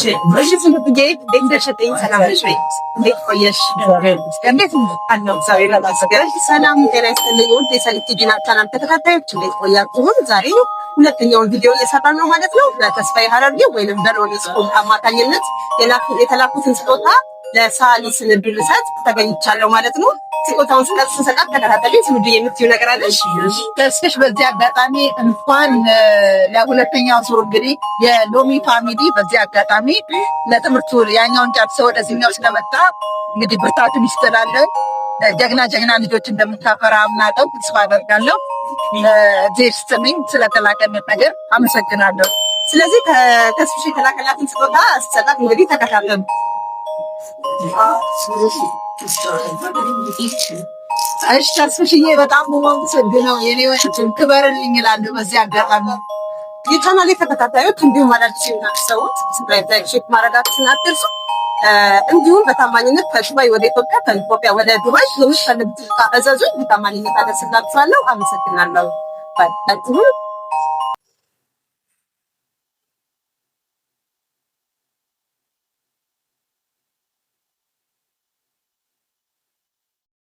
እሺ ስንዱዬ፣ እንዴት ነሽ? ሰላም ነሽ ወይ? እንዴት ቆየሽ? እንዴት አለው? እግዚአብሔር ይመስገን። ሰላም ጤና ይስጥልኝ። ውድ የሰሊጥ ቲቪ ቻናል ተከታታዮች፣ እንዴት ቆያችሁን? ዛሬ ሁለተኛውን ቪዲዮ እየሰራን ነው ማለት ነው። በተስፋዬ ሀረርጌ ወይንም በሎኒ ስኩል አማካኝነት የተላኩትን ስጦታ ለሳሊ ስንዱ ልሰጥ ተገኝቻለሁ ማለት ነው። ስጦታውን ስሰጣት ተከታተሉኝ። ስንዱ፣ የምትይው ነገር አለሽ? ተስፍሽ፣ በዚህ አጋጣሚ እንኳን ለሁለተኛው ዙር እንግዲህ የሎሚ family በዚህ አጋጣሚ ለትምህርቱ ያኛውን ጨርሰው ወደዚህኛው ስለመጣ እንግዲህ ብርታቱን ይስጥላለን። ጀግና ጀግና ልጆች እንደምታፈራ አምናለሁ፣ ተስፋ አደርጋለሁ። እግዜር ይስጥልኝ፣ ስለተላከልን ነገር አመሰግናለሁ። ስለዚህ ከተስፍሽ የተላከላትን ስጦታ ስሰጣት እንግዲህ ተከታተሉ። እሺ ተስፍሽዬ፣ በጣም ነው የማመሰግነው። የኔ ወንድም፣ ክበርልኝ እላለሁ በዚህ አጋጣሚ። የቻናሌ ተከታታዮች እንዲሁም አዳዲስ የሆናችሁ ሰዎች subscribe፣ like፣ share ማድረጋችሁን አትርሱ። እንዲሁም በታማኝነት ከዱባይ ወደ ኢትዮጵያ፣ ከኢትዮጵያ ወደ ዱባይ የምትፈልጉትን ዕቃ እዘዙኝ። በታማኝነት አደርስላችኋለሁ። አመሰግናለሁ። Bye.